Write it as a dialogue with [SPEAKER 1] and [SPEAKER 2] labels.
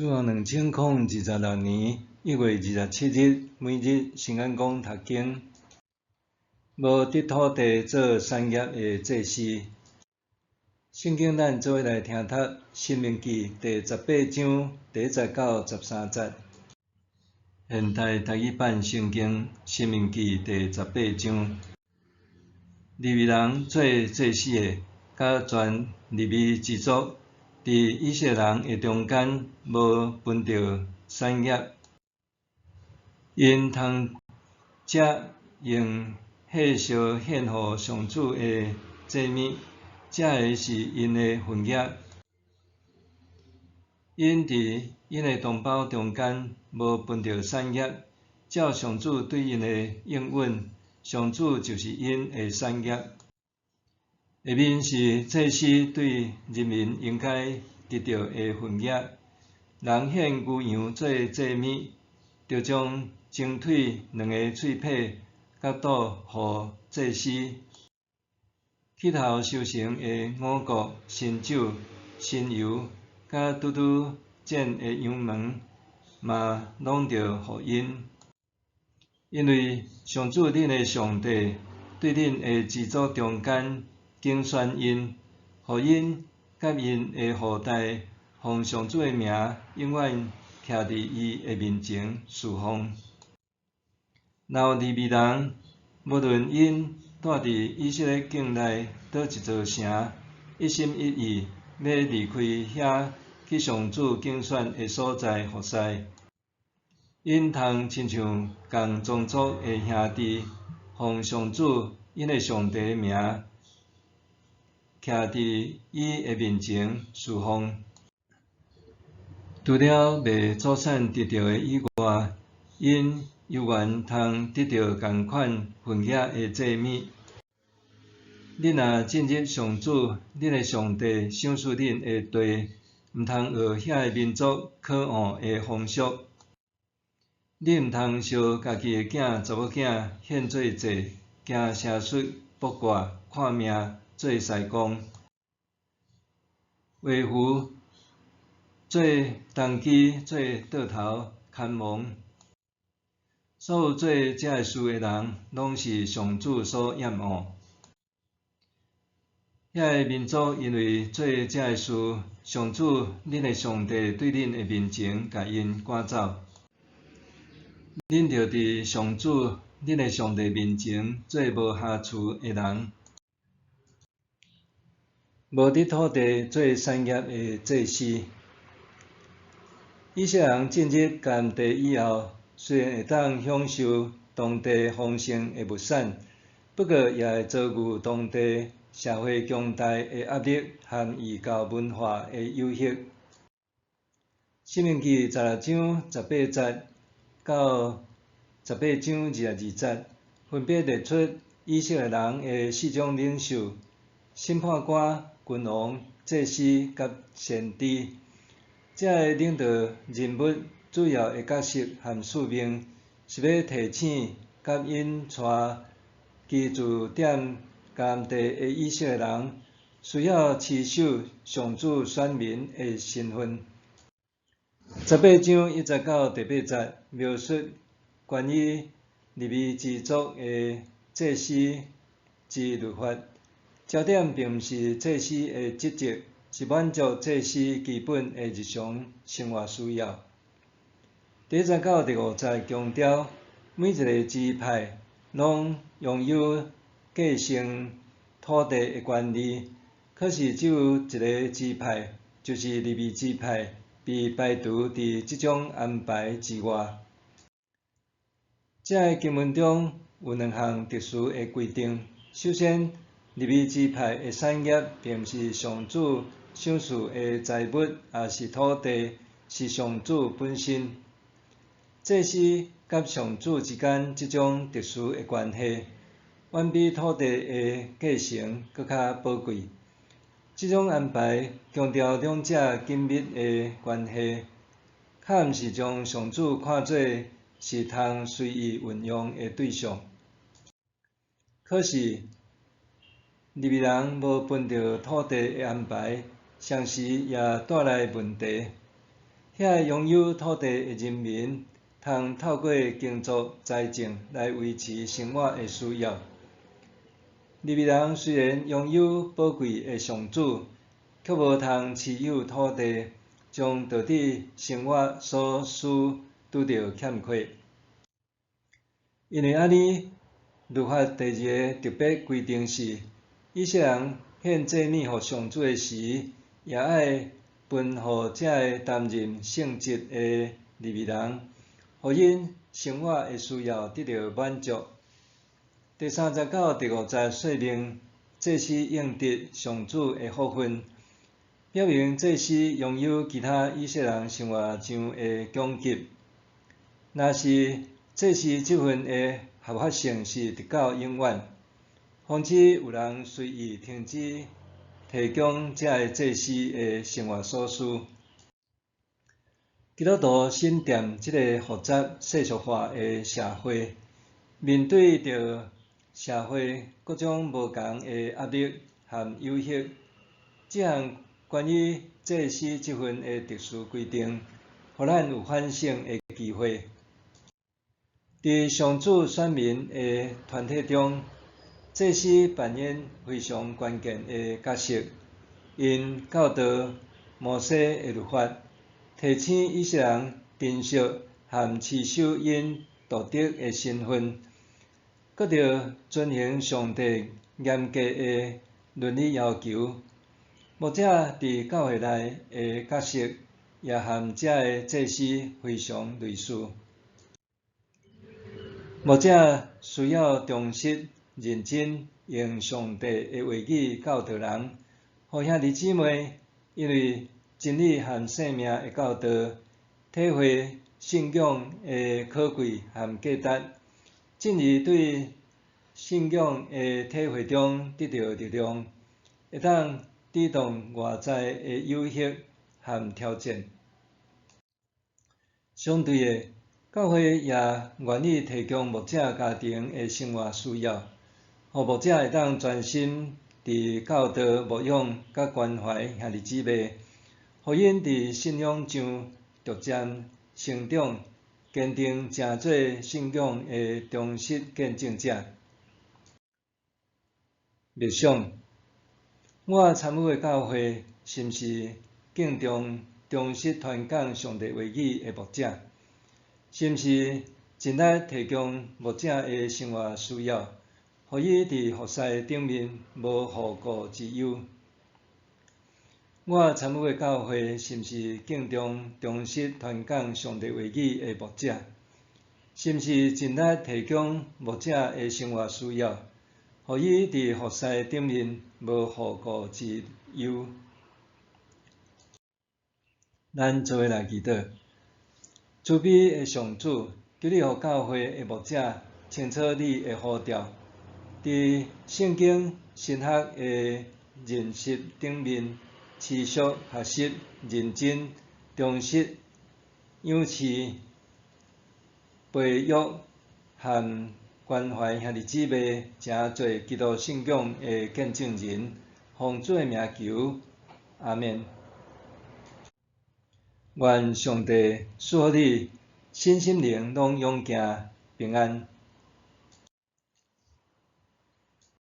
[SPEAKER 1] 主後2026年1月27日，每日聖安講讀經，無得土地做產業的祭司。聖經咱做伙來聽讀《申命記》第十八章第一節到十三節。現代台語版聖經《申命記》第十八章，利未人做祭司的，佮全利未支族，佇以色列人的中間無分著產業，𪜶通食用火燒獻予上主的祭物，這个是𪜶的份業。𪜶佇𪜶的同胞中間無分著產業，照上主對𪜶的應允，上主就是𪜶的產業。下面是祭司對人民應該得著的份業。人獻牛羊做祭物，著將前腿兩个喙䫌佮肚予祭司。起頭收成的五穀、新酒、新油，佮拄拄剪的羊毛，嘛攏著予𪜶。因為上主恁的上帝對恁的支族中間揀選𪜶，予𪜶佮𪜶的後代奉上主的名，永遠徛佇伊的面前事奉。若有利未人，無論𪜶住佇以色列境內佗一座城，一心一意欲離開遐去上主揀選的所在服侍，𪜶通親像仝宗族的兄弟，奉上主𪜶的上帝的名，徛佇伊的面前事奉。除了賣祖產得著的以外，𪜶猶原通得著仝款份額的祭物。恁若進入上主恁的上帝賞賜恁的地，毋通學遐个民族可惡的風俗。恁毋通燒家己的囝查某囝獻做祭，行邪術、卜卦、看命、做師公、畫符、做童乩、做桌頭、牽亡。所有做這个事的人，攏是上主所厭惡。遐个民族因為做這个事，上主恁的上帝對恁的面前共𪜶趕走。恁著佇上主恁的上帝面前做無瑕疵的人。無得土地做產業的祭司。以色列人進入迦南地以後，雖然會當享受當地豐盛的物產，不過也會遭遇當地社會強大的壓力和異教文化的誘惑。申命記十六章十八節到十八章22節，分別列出以色列人的四種領袖：審判官、君王、祭司佮先知。這个領導人物主要的角色和使命，是欲提醒佮引帶居住踮迦南地的以色列人，需要持守上主選民的身份。十八章一節到第八節描述關於利未支族的祭司之律法，焦點並毋是祭司的職責，是滿足祭司基本的日常生活需要。第一節到第五節強調，每一个支派攏擁有繼承土地的權利，可是只有一个支派，就是利未支派，被排除佇這種安排之外。這个經文中有兩項特殊的規定。首先，利未支派的產業並毋是上主賞賜的財物，抑是土地，是上主本身。祭司佮上主之間這種特殊的關係，遠比土地的繼承閣較寶貴。這種安排強調兩者緊密的關係，較毋是將上主看做是通隨意運用的對象。可是，利未人無分著土地的安排，同時也帶來問題。遐个擁有土地的人民，通透過耕作栽種來維持生活的需要。利未人雖然擁有寶貴的上主，卻無通持有土地，將導致生活所需拄著欠缺。因為按呢，律法第二个特別規定是，以色列人獻祭物予上主的時，也愛分予這个擔任聖職的利未人，予𪜶生活的需要得著滿足。第三節到第五節說明祭司應得上主的福分，表明祭司擁有其他以色列人生活上的供給。若是祭司職分的合法性是直到永遠，防止有人隨意停止提供這个祭司的生活所需。基督徒身踮這个複雜世俗化的社會，面對著社會各種無仝的壓力和誘惑，這項關於祭司職分的特殊規定，予咱有反省的機會。佇上主選民的團體中，祭司扮演非常關鍵的角色。𪜶教導摩西的律法，提醒以色列人珍惜和持守𪜶獨特的身份，閣著遵行上帝嚴格的倫理要求。牧者佇教會內的角色，也和這个祭司非常類似。牧者需要忠實、認真，用上帝的話語教導人，予兄弟姊妹因為真理和生命的教導，體會信仰的可貴和價值，進而對信仰的體會中得著力量，會當抵擋外在的誘惑和挑戰。相對的，教會也願意提供牧者家庭的生活需要，予牧者會當專心佇教導、牧養佮關懷兄弟姊妹，予𪜶佇信仰上逐漸成長，堅定成做信仰的忠實見證者。默想，我參與的教會是毋是敬重忠實傳講上帝話語的牧者？是毋是盡力提供牧者的生活需要，予伊佇服侍頂面無後顧之憂？我參與的教會是毋是敬重忠實傳講上帝話語的牧者？是毋是盡力提供牧者的生活需要，予伊佇服侍頂面無後顧之憂？咱做伙來祈禱。慈悲的上主，求你予教會的牧者清楚你的呼召，佇聖經神學的認識頂面，持續學習、認真、忠實、養飼、培育和關懷兄弟姊妹，成做基督信仰的見證人。奉主的名求，阿們。願上帝賜福你，身心靈攏勇健平安。